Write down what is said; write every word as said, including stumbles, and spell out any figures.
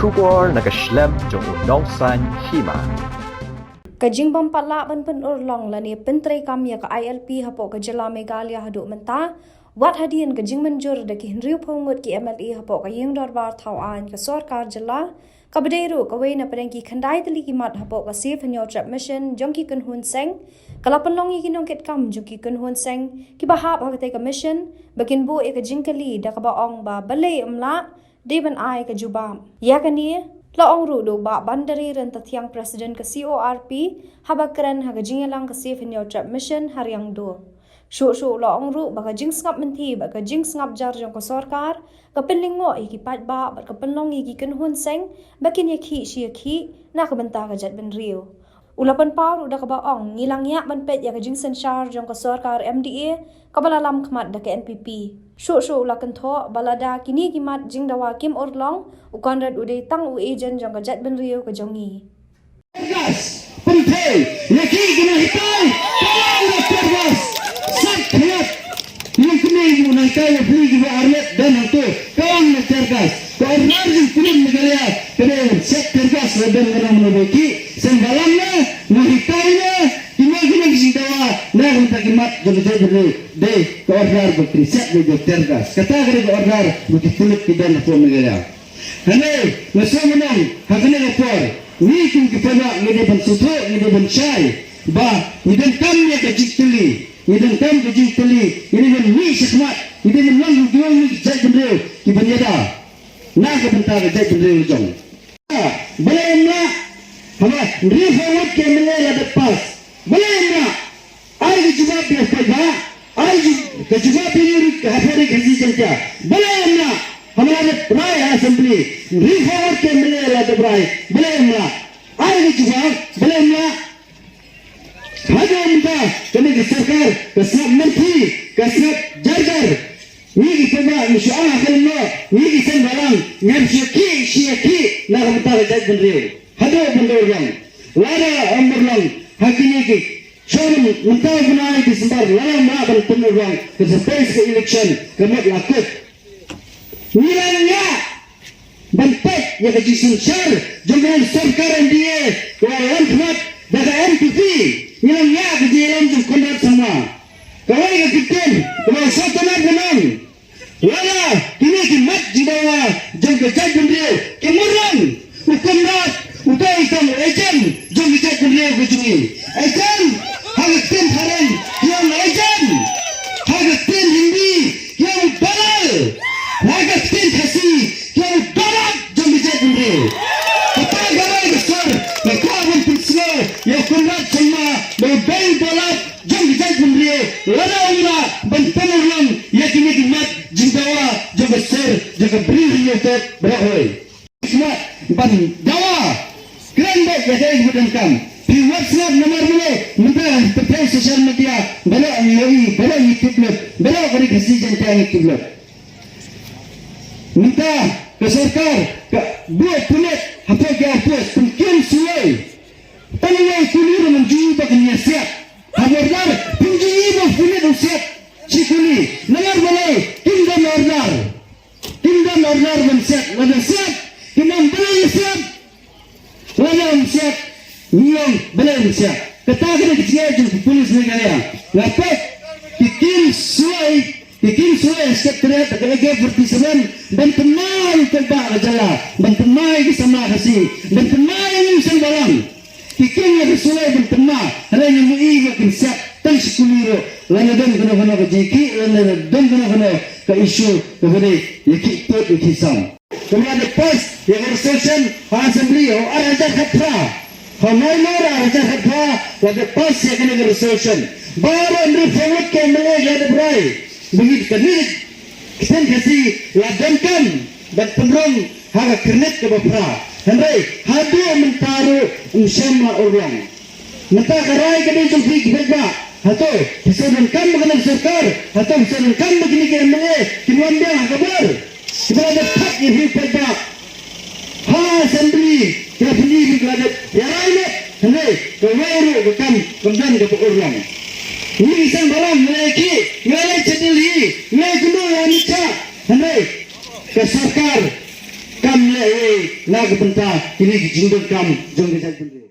Khubor na ka shlem jong u nongsan hima. Ka jingbym pat lah ban pynurlong lane pyntreikam ïa ka I L P hapoh ka jylla Meghalaya haduh mynta, wat hadien ka jingmynjur da ki hynriewphew ngut ki M L A hapoh ka ïing dorbar thaw aiñ ka sorkar jylla, kaba dei ruh kawei na pdeng ki khyndai tylli ki mat hapoh ka Save Hynñiewtrep Mission jong ki kynhun seng, ka la pynlong ïa ki nongkitkam jong ki kynhun seng kiba hap ha katei ka mission ba kin buh ïa ka jingkylli da kaba ong ba balei ym lah dei ban ai ka jubab. Ïa kane la ong ruh da u Bah Bandari Ryntathiang, President ka C O R P, haba kren ha ka jingïalang ka Save Hynñiewtrep Mission ha Riangdo. Shuh shuh la ong ruh ba ka jingsngap mynthi bad ka jingsngap jar jong ka sorkar ka pynlyngngoh ïa ki paidbah bad ka pynlong ïa ki kynhun seng ba kin ïakhih shi ïakhih na ka bynta ka jaitbynriew. U la pynpaw ruh da kaba ong ngi la ngiah ban peit ïa ka jingsynshar jong ka sorkar M D A kaba la lam khmat da ka N P P. Shuh shuh u la kynthoh ba lada kine ki mat jingdawa kim urlong, u Conrad u dei tang u agent jong ka jaitbynriew ka jong ngi. Tear gas, pynthei ïa ki, ki nonghikai, ka wan da tear gas. Sat khmat. Ïa kine ki nonghikai ïa phi kiba armet don hangto, ka wan da tear gas. Ka order jong pulit Meghalaya ka dei ban siat tear gas, la don kano kano ba ki seng balang ne, nonghikai ne, kino kino ki jingdawa na ka bynta ki mat jong ka jaitbynriew, dei ka order ba kin siat da tear gas. Kata ka dei ka order ba ki pulit ki don hapoh Meghalaya. Hynrei nga sngewmynong ha kane ka por, ngi kum ki paidbah ngi dei ban sngewthuh, ngi dei ban shai ba ngi donkam ïa ka jingkylli, ngi donkam ka jingkylli, ngi dei ban mih shakhmat, ngi dei ban long kum ki jaitbynriew kiban ïada na ka bynta ka jaitbynriew la jong. Balei ym lah? Haba hynriewphew ngut ki M L A la dep pass. Balei ym lah? Ai ka jubab ïa u paidbah, ai ju-, ka jubab ïa u ri-, ha pdeng Khasi Jaiñtia. Balei ym lah? Haba la dep rai ha Assembly, hynriewphew ngut ki M L A la dep rai. Balei ym lah? Ai ka jubab, balei ym lah? Haduh mynta kane ka sorkar ka sngap mynthi, ka sngap jar jar. Ngi ki paidbah ngi shu ong ha ka lyngngoh, ngi ki seng balang ngim shu ïakhih shi ïakhih na ka bynta ka jaitbynriew. Haduh ban da urlong, lada ym urlong ha kine ki, shuwa mynta u bnai December, lada ym lah ban pynurlong, ka surprise ka election ka mut la kut. Ngi la ngiah ban peit ïa ka jingsynshar jong ka sorkar N D A kaba wan khmat da ka N P P. Ngi la ngiah ka jingïalam jong Conrad Sangma. Kawei ka ktien kaba u Shytonath u ong, lada kine ki mat jingdawa jong ka jaitbynriew kim urlong, u Conrad u dei tang u agent jong ka jaitbynriew ka jong ngi. Agent, ha ka ktien phareng ki ong agent, ha ka ktien Hindi ki ong dalal, ha ka ktien Khasi ki ong dalal jong ka jaitbynriew. Kata ka dei ka sor, nga kwah ban pynsngew ïa u Conrad Sangma ba u dei dalal jong ka jaitbynriew, lada um lah ban pynurlong ïa kine ki mat jingdawa jong ka sor jong ka Bri Hynñiewtrep baroh hoi. Sngap ban dawa. Kren beit ïa kaei kaba donkam. Phi wad sngap namar balei? Mynta ha pyrthei social media baroh ngi ïohi, baroh ngi tip lut, baroh ka ri Khasi Jaiñtia ngi tip lut. Mynta ka sorkar ka buh pulit hapoh ki outpost, pynkim suwei. Tang wei kuli ruh ngam ju ïohi ba kin ïa siat. Ha border pynjih ïa ba pulit u siat shi kuli. Namar balei? Kim don order. Kim don order ban siat. Lada siat, kim ong balei siat. Lada ym siat, ngi ong balei ym siat. Kata ka dei ka jingeh jong ki police Meghalaya. Nga peit ki kim suwei, ki kim suwei Secretariat ka A K forty-seven ban thymmai ïa u paidbah ka jylla, ban thymmai ïa ki samla Khasi, ban thymmai ïa ngi seng balang. Ki kim ïa ka suwei ban thymmai, hynrei ngim ïohi ba kin siat tang shi kuli ruh. Lada don kano kano ka jingïakhih, lada don kano kano ka issue kaba dei ïakhih tut ïakhih sam. Kumba la dep pass ïa ka resolution ha Assembly ha u ar hajar khatphra. Ha u Nailar ar hajar khatphra la dep pass ïa kane ka resolution. Baroh hynriewphew ngut ki M L A ki la dep rai ba ngi kane ka ktien Khasi la donkam ban pynrung ha ka kyrnit kaba phra. Hynrei haduh mynta ruh ym shym la urlong. Mynta ka rai ka dei jong phi ki paidbah. Hato phi sngewdonkam ba kane ka sorkar, hato phi sngewdonkam ba kine ki M L A kin wan biang ha ka bor? Kiba la dep thap ïa phi paidbah ha Assembly, ki la pyni ba ki la dep ïarai met. Hynrei kawei ruh ka kam kam don kaba urlong. Ngi ki seng balang ngi la ïakhih, ngi la leit sha Delhi, ngi la ïakynduh ïa u Amit Shah. Hynrei ka sorkar kam leh ei. na ka bynta kine ki jingdonkam jong ka jaitbynriew.